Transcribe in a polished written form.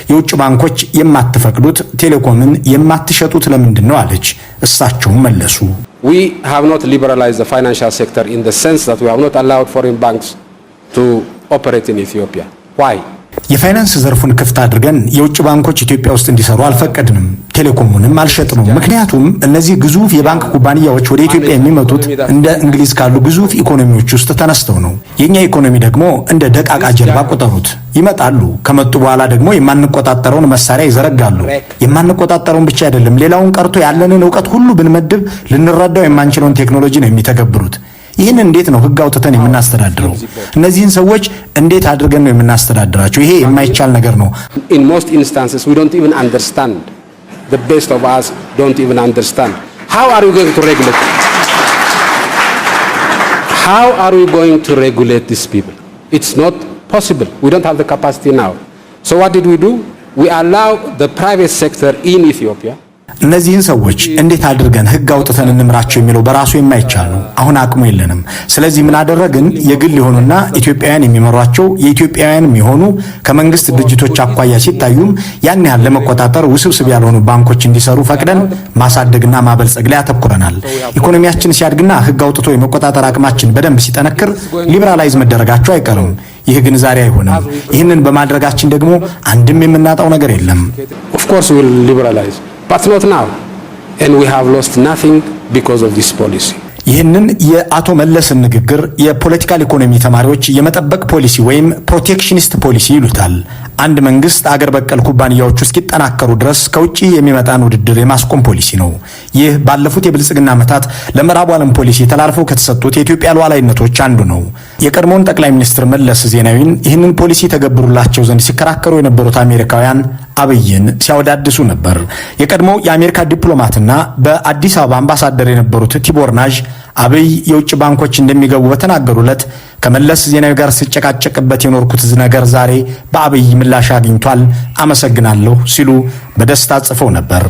የውጭ ባንኮች የማትፈቅዱት፣ ቴሌኮምን የማትሸጡት ለምንድን ነው አለች። እሳቸውም መለሱ። We have not liberalized the financial sector in the sense that we have not allowed foreign banks to operate in Ethiopia. Why? የፋይናንስ ዘርፉን ክፍት አድርገን የውጭ ባንኮች ኢትዮጵያ ውስጥ እንዲሰሩ አልፈቀድንም። ቴሌኮሙንም አልሸጥነውም። ምክንያቱም እነዚህ ግዙፍ የባንክ ኩባንያዎች ወደ ኢትዮጵያ የሚመጡት እንደ እንግሊዝ ካሉ ግዙፍ ኢኮኖሚዎች ውስጥ ተነስተው ነው። የእኛ ኢኮኖሚ ደግሞ እንደ ደቃቃ ጀልባ ቁጠሩት። ይመጣሉ። ከመጡ በኋላ ደግሞ የማንቆጣጠረውን መሳሪያ ይዘረጋሉ። የማንቆጣጠረውን ብቻ አይደለም፣ ሌላውን ቀርቶ ያለንን እውቀት ሁሉ ብንመድብ ልንረዳው የማንችለውን ቴክኖሎጂ ነው የሚተገብሩት። ይህን እንዴት ነው ህግ አውጥተን የምናስተዳድረው? እነዚህን ሰዎች እንዴት አድርገን ነው የምናስተዳድራቸው? ይሄ የማይቻል ነገር ነው። In most instances, we don't even understand. The best of us don't even understand. How are we going to regulate? How are we going to regulate these people? It's not possible. We don't have the capacity now. So what did we do? We allow the private sector in Ethiopia እነዚህን ሰዎች እንዴት አድርገን ህግ አውጥተን እንምራቸው የሚለው በራሱ የማይቻል ነው። አሁን አቅሙ የለንም። ስለዚህ ምን አደረግን? የግል የሆኑና ኢትዮጵያውያን የሚመሯቸው፣ የኢትዮጵያውያን የሆኑ፣ ከመንግስት ድርጅቶች አኳያ ሲታዩም ያን ያህል ለመቆጣጠር ውስብስብ ያልሆኑ ባንኮች እንዲሰሩ ፈቅደን ማሳደግና ማበልጸግ ላይ አተኩረናል። ኢኮኖሚያችን ሲያድግና ህግ አውጥቶ የመቆጣጠር አቅማችን በደንብ ሲጠነክር liberalize መደረጋቸው አይቀርም። ይህ ግን ዛሬ አይሆንም። ይህንን በማድረጋችን ደግሞ አንድም የምናጣው ነገር የለም። Of course, we will liberalize, but not now. And we have lost nothing because of this policy. ይህንን የአቶ መለስን ንግግር የ political economy ተማሪዎች የመጠበቅ ፖሊሲ ወይም protectionist policy ይሉታል። አንድ መንግስት አገር በቀል ኩባንያዎቹ እስኪጠናከሩ ድረስ ከውጭ የሚመጣን ውድድር የማስቆም ፖሊሲ ነው። ይህ ባለፉት የብልጽግና ዓመታት ለምዕራቡ ዓለም ፖሊሲ ተላልፈው ከተሰጡት የኢትዮጵያ ሉዓላዊነቶች አንዱ ነው። የቀድሞውን ጠቅላይ ሚኒስትር መለስ ዜናዊን ይህንን ፖሊሲ ተገብሩላቸው ዘንድ ሲከራከሩ የነበሩት አሜሪካውያን አብይን ሲያወዳድሱ ነበር። የቀድሞው የአሜሪካ ዲፕሎማትና በአዲስ አበባ አምባሳደር የነበሩት ቲቦር ናዥ አብይ የውጭ ባንኮች እንደሚገቡ በተናገሩለት ከመለስ ዜናዊ ጋር ስጨቃጨቅበት የኖርኩት ነገር ዛሬ በአብይ ምላሽ አግኝቷል፣ አመሰግናለሁ ሲሉ በደስታ ጽፈው ነበር።